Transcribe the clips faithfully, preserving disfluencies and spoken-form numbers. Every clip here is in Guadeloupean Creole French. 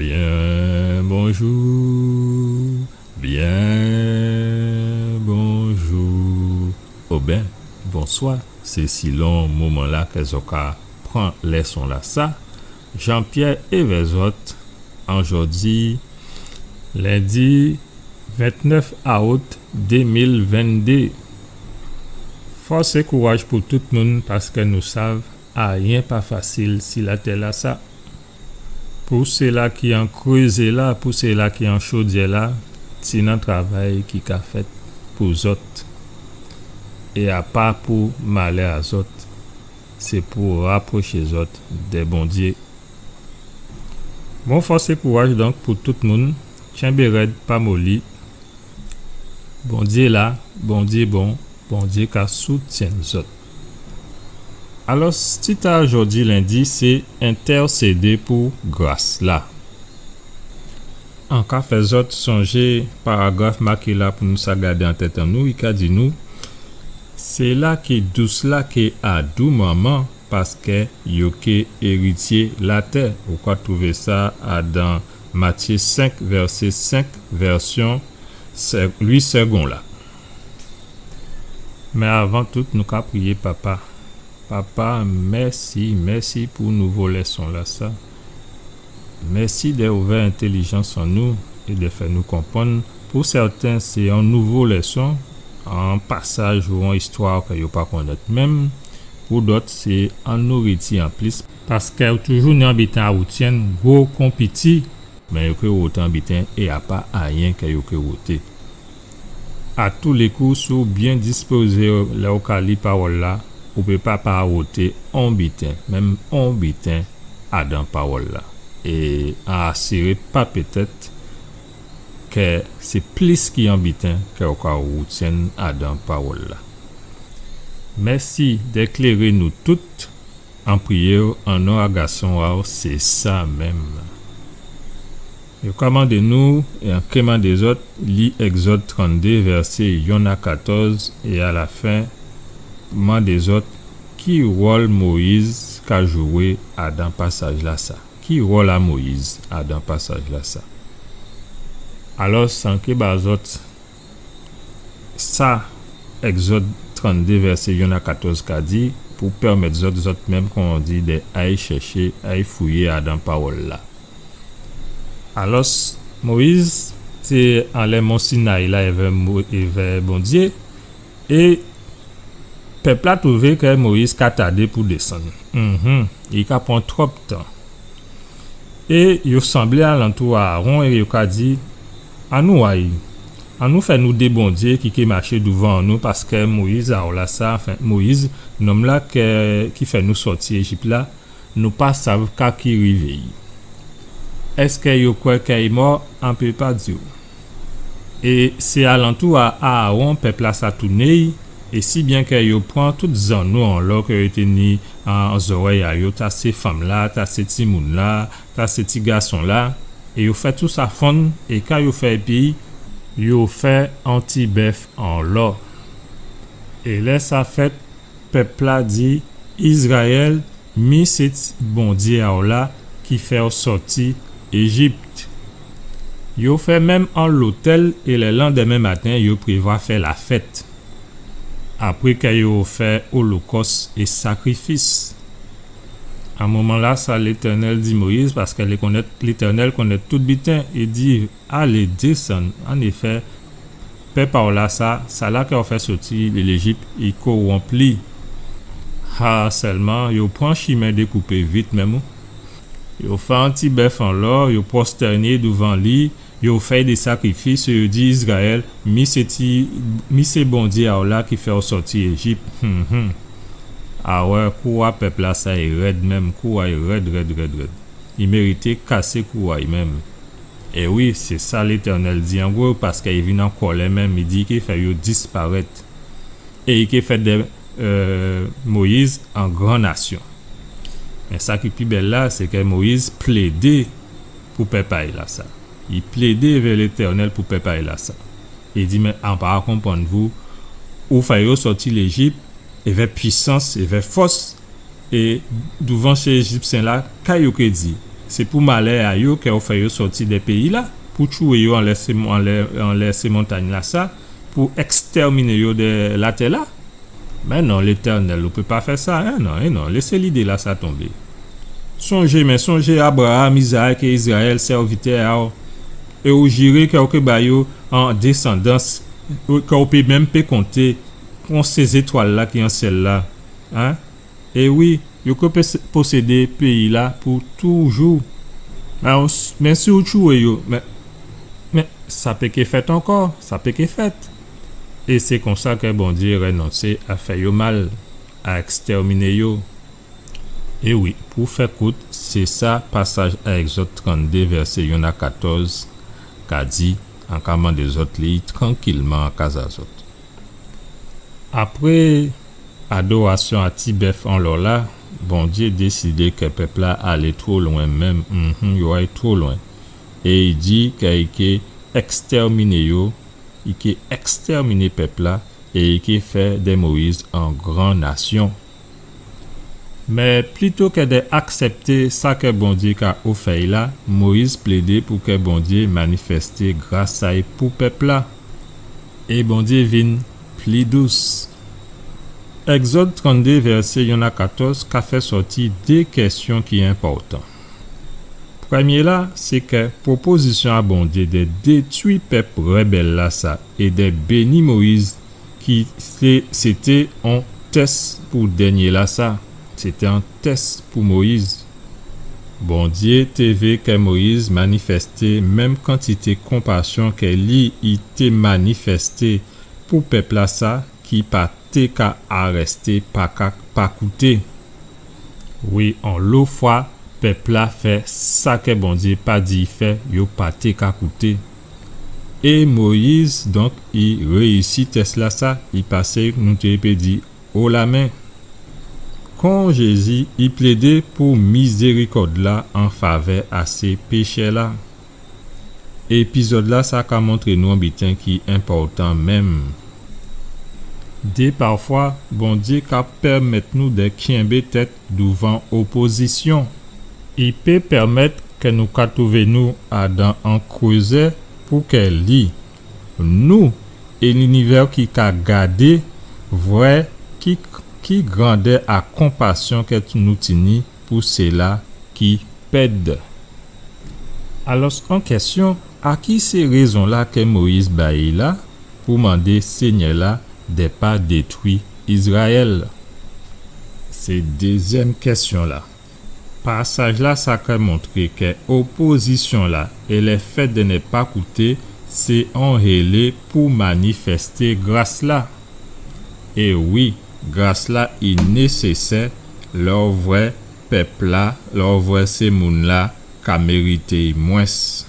Byen bonjou, byen bonjou, oben bonswa, sé silon moman-la kè zòt ka pran lèson-lasa. Jean-Pierre évè zòt, an jòdi lendi ventnèf aout dé mil venndé. Fòs é kouraj pou tout moun, paskè nou sav ayen pa fasil si latè-lasa. Pou sila ki an krézé-la, pou sila ki an chodyè-la, tini on travay ki ka fèt pou zòt. É a pa pou malè a zòt, sé pou rapwoché zòt dè Bondyé. Bon fòs é kouraj donk pou tout moun, tchenbé rèd, pa moli, Bondyé la, Bondyé bon, Bondyé ka soutyenn zòt. Alò, tit a jòdi lendi sé Entèsédé pou gras-la. An ka fè zòt sonjé paragraf maké-la pou nou sa gadé an tèt an nou, i ka di nou, sila ki dous la ké a dou manman, paskè yo ké érityé latè. Ou ka twouvé sa adan Matyé senk, vèsé senk, vèsyon Sè-, Louis Segond la. Mé avan tout, nou ka priyé Papa. Papa, mèsi, mèsi pou nouvo lèson-lasa. Mèsi dè ouvè entèlijans an nou é dè fè nou konprann. Pou sèten, sé on nouvo lèson, on pasaj ou on istwa kè yo pa konnèt menm. Pou dòt, sé on nouriti anplis. Paskè ou toujou ni on biten a woutyenn, gwo kon piti. Mé yo ké woté on biten é a pa ayen kè yo ké woté. A tou lé kou, si ou byen dispozé lè ou ka li pawòl-la, ou pé pa pa woté on biten, menm on biten adan pawòl-la. É an asiré pa pétèt kè sé plis ki on biten kè ou ka woutyenn adan pawòl-la. Mèsi dè kléré nou tout. An priyé'w, an non a Gason a'w, sé sa menm. Yo ka mandé nou, é an ké mandé zòt, li Ègzòd tranndé, vèsé yonn a katòz, é a la fen, mandé zòt, ki wòl Moyiz ka jwé adan pasaj-lasa? Ki wòl a Moyiz adan pasaj-lasa? Alò, an ké ba zòt sa Ègzòd tranndé, vèsé yonn a katòz ka di, pou pèmèt zòt, zòt menm, kòman di, dè ay chèché, ay fouyé adan pawòl-la. Alò, Moyiz té anlè mon Sinayi la èvè Mo-, èvè Bondyé, é pèp-la twouvé kè Moyiz ka tadé pou désann. Mhm, i ka pran twòp tan. É yo sanblé alantou a Aawon é yo ka di, annou ay, annou fè nou dé bondyé ki ké maché douvan nou, paskè Moyiz a'w lasa, anfen, Moyiz, nonm-la kè, ki fè nou sòti Éjip-la, nou pa sav ka ki rivé'y. Èskè yo kwè kè i mò? An pé pa di'w. É sé alantou a Aawon pèp-lasa touné'y, é si byen kè yo pran tout zanno an lò kè yo té ni an, an zòrèy a yo, ta sé fanm-la, ta sé timoun-la, ta sé ti gason-la, é yo fè tousa fonn, é kan yo fè épi, yo fè on ti bèf an lò. É lè sa fèt, pèp-la di, Izrayèl, mi sé ti Bondyé a'w la ki fè'w sòti Éjip. Yo fè menm on lotèl é lè landèmen maten, yo prévwa fè lafèt. Apré kè yo fè olokòs é sakrifis. A moman-lasa, Létènèl di Moyiz, paskè li konnèt, Létènèl konnèt tout biten, i di, alé, désann. Annéfè, pèp a'w lasa, sala kè ou fè sòti Léjip, i kowonp li. Ha, sèlman, yo pran chimen dékoupé vit menm, wi. Yo fè on ti bèf an lò, yo pwostèné douvan li, yo fè dé sakrifis, yo di Izrayèl, mi sé ti, mi sé Bondyé a'w la ki fè'w sòti Éjip. Hum, hum. Awè, kou a pèp-lasa i rèd menm, kou a'y rèd, rèd, rèd, rèd. I mérité kasé kou a'y menm. É wi, sé sa Létènèl di an gwo, paskè i vin an kòlè menm, i di i ké fè yo disparèt. É i ké fè dè, euh, Moyiz on gran nasyon. Mé sa ki pi bèl la, sé kè Moyiz plédé pou pèp a'y lasa. I plédé vè Létènèl pou pèp a'y lasa. I di, mé an pa konprann vou, ou fè yo sòti Léjip, èvè pwisans, èvè fòs, é douvan sé Éjipsyen-la, ka yo ké di? Sé pou malè a yo kè ou fè yo sòti dè péyi-la, pou tchwé yo anlè sé, anlè, anlè sé montangn-lasa, pou èkstèrminé yo dè latè-la. Mé non, Létèrnèl, ou pé pa fè sa, en non, en non, lésé lidé-lasa tonbé. Sonjé, mé sonjé Abraam, Izaak é Izrayèl, sèvitè a-w, é ou jiré kè ou ké ba yo an désandans, kè ou pé menm pé konté kon sé zétwal-la ki an syèl-la, en. É wi, yo ké pos-, posédé péyi-la pou toujou. Mé, mé si ou tchwé yo, mé, mé sa pé ké fèt ankò, sa pé ké fèt. É sé konsa kè Bondyé rénonsé a fè yo mal, a èkstèrminé yo. É wi, pou fè kout, sé sa pasaj a Ègzòd tranndé, vèsé yonn a katòz, ka di, an ka mandé zòt li-y trankilman an kaz a zòt. Apré adorasyon a ti bèf an lò-la, Bondyé désidé kè pèp-la alé two lwen menm, mhm, yo ay two lwen. É i di kè i ké èkstèrminé yo, i ké èkstèrminé pèp-la, é i ké fè dè Moyiz on gran nasyon. Mé plito kè dè aksèpté sa kè Bondyé ka ofè-y la, Moyiz plédé pou kè Bondyé manifèsté gras a-y pou pèp-la. É Bondyé vin pli dous. Ègzòd tranndé, vèsé yonn a katòz, ka fè sòti dé kèsyon ki enpòtan. Prèmyé-la, sé kè pwopozisyon a Bondyé dè détwi pèp rèbèl-lasa é dè béni Moyiz ki sé, sété on tès pou dènyé-lasa. Sété on tès pou Moyiz. Bondyé té vé kè Moyiz manifèsté menm kantité konpasyon kè li i té manifèsté pou pèp-lasa ki pa té ka arèsté, pa ka pa kouté. Wi, onlo fwa, pèp-la fè sa kè Bondyé pa di fè, yo pa té ka kouté. É Moyiz, donk, i réyisi tès-lasa, i pasé, nou té pé di, o la men. Kon Jézi, i plédé pou mizérikòd-la an favè a sé péchè-la. Épizòd-lasa ka montré nou on biten ki enpòtan menm. Dè pafwa, Bondyé ka pèmèt nou dè kenbé tèt douvan opozisyon. I pé pèmèt kè nou ka twouvé nou adan on krézè pou kè li, nou, é linivè ki ka gadé, vwè ki, ki grandè a konpasyon kè nou tini pou sila ki pèd. Alò, on kèsyon, a ki sé rézon-la kè Moyiz bay la pou mandé Sényè-la dè pa détwi Izrayèl? Sé dézyèm kèsyon-la. Pasaj-lasa ka montré kè opozisyon-la é lèfèt dè nè pa kouté, sé on hélé pou manifèsté gras-la. É wi, gras-la i nésésè lè ou vwè pèp-la, lè ou vwè sé moun-la ka mérité mwens.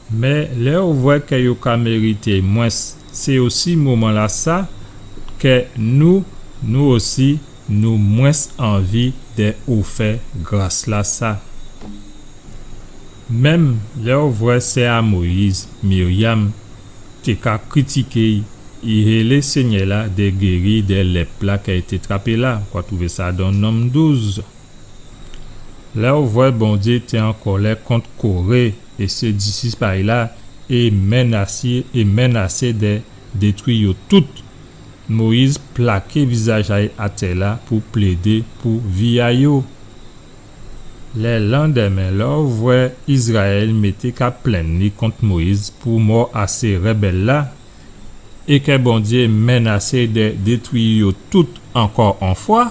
Mé lè ou vwè kè yo ka mérité mwens, sé osi moman-lasa kè nou, nou osi, nou mwens anvi dè ofè gras-lasa. Menm lè ou vwè sè a Moyiz, Miryam, té ka kritiké-y, i hélé Sényè-la dè géri dè lèp-la kè i té trapé la, ou ka twouvé sa dan Nonm douz. Lè ou vwè Bondyé té an kòlè kont Koré é sé disip a-y la, é mennasé, é mennasé dè détwi yo tout, Moyiz plaké vizaj a-y atè-la pou plédé pou vi a yo. Lè landèmen, lè ou vwè Izrayèl mété ka plenn li kont Moyiz pou mò a sé rèbèl-la, é kè Bondyé mennasé dè détwi yo tout ankò on fwa,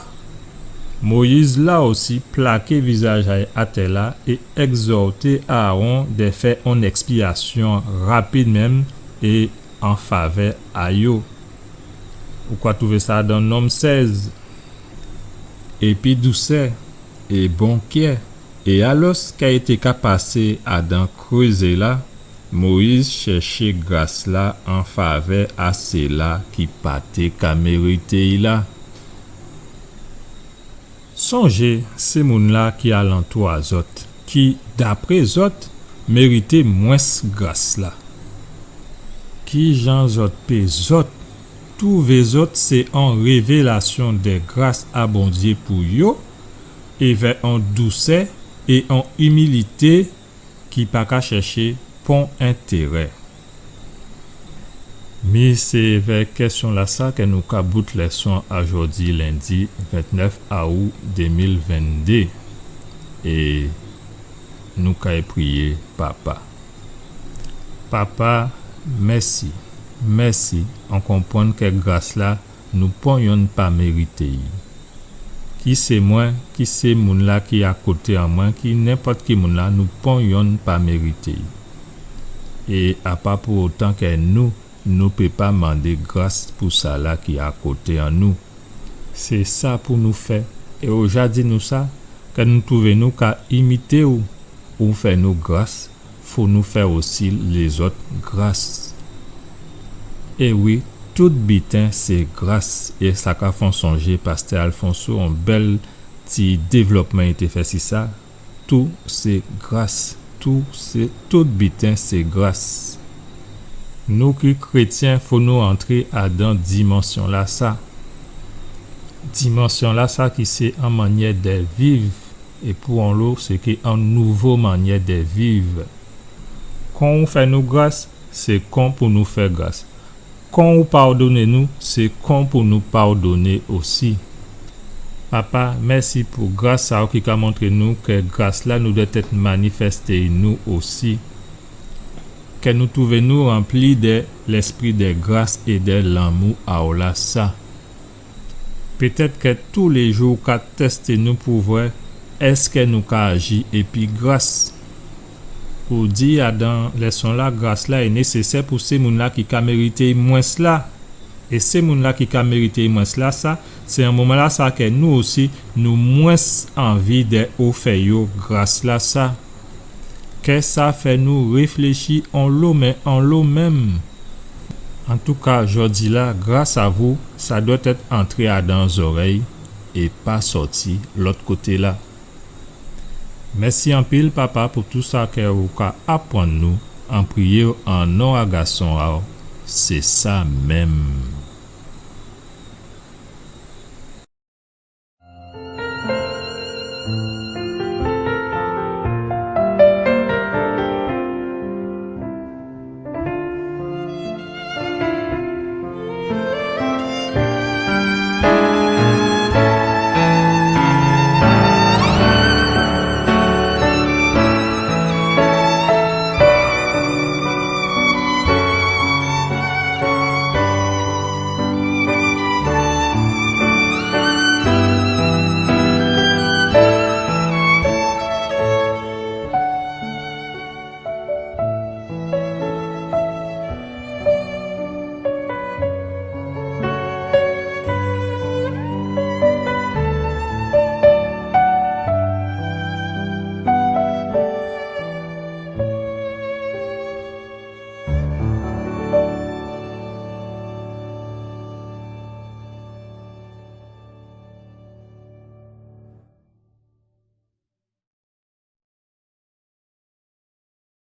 Moyiz la osi plaké vizaj a-y atè-la é ègzòté Aawon dè fè on èkspyasyon rapid menm é an favè a yo. Ou ka twouvé sa dan Nonm sèz. Épi dousè é bon kè. É alòs, kè i té ka pasé adan krézé-la, Moyiz chèché gras-la an favè a sila ki pa té ka mérité-y la. Sonjé sé moun-la ki alantou a zòt, ki, dapré zòt, mérité mwens gras-la. Kijan zòt pé zòt twouvé zòt sé on révélasyon dè gras a Bondyé pou yo, évè on dousè, é on imilité ki pa ka chèché pon entérè. Mi sé évè kèsyon-lasa kè nou ka bout lèson a jòdi lendi ventnèf aou dé mil venndé, é nou kay priyé Papa. Papa, mèsi, mèsi, an konprann kè gras-la nou pon yonn pa mérité'y. Ki sé mwen, ki sé moun-la ki akoté an mwen, ki nenpòt ki moun-la, nou pon yonn pa mérité'y. É a pa pou otan kè nou, nou pé pa mandé gras pou sala ki akoté an nou. Sé sa pou nou fè. É ou ja di nou sa, kè nou twouvé nou ka imité'w, ou fè nou gras, fò nou fè osi lézòt gras. É wi, tout biten sé gras, é sa ka fè an sonjé pastè Alfonso, on bèl ti dévlopman i té fè si sa, tout sé gras, tout sé, tout biten sé gras. Nou ki krétyen, fò nou antré adan dimansyon-lasa. Dimansyon-lasa ki sé an mannyè dè viv, é pou onlo, sé ki an nouvo mannyè dè viv. Kon ou fè nou gras, sé kon pou nou fè gras. Kon ou padonné nou, sé kon pou nou padonné osi. Papa, mèsi pou gras sa ou ki ka montré nou kè gras-la nou dwèt èt manifèsté nou osi. Kè nou twouvé nou ranpli dè lèspri dè gras é dè lanmou a'w lasa. Pétèt kè toulé jou ou ka tèsté nou pou vwè èskè nou ka aji épi gras. Ou di adan lèson-la, gras-la é nésésè pou sé moun-la ki ka mérité mwens la. É sé moun-la ki ka mérité mwens la sa, sé an moman-lasa kè nou osi, nou mwens anvi dè ofè yo gras-lasa. Kè sa fè nou réfléchi onlo, mé onlo menm. Antouka, jòdi-la, gras a vou, sa dwèt èt antré adan zòrèy é pa sòti lòt koté-la. Mèsi anpil, Papa, pou tou sa kè ou ka aprann nou. An priyé'w an non a Gason a'w, sé sa menm.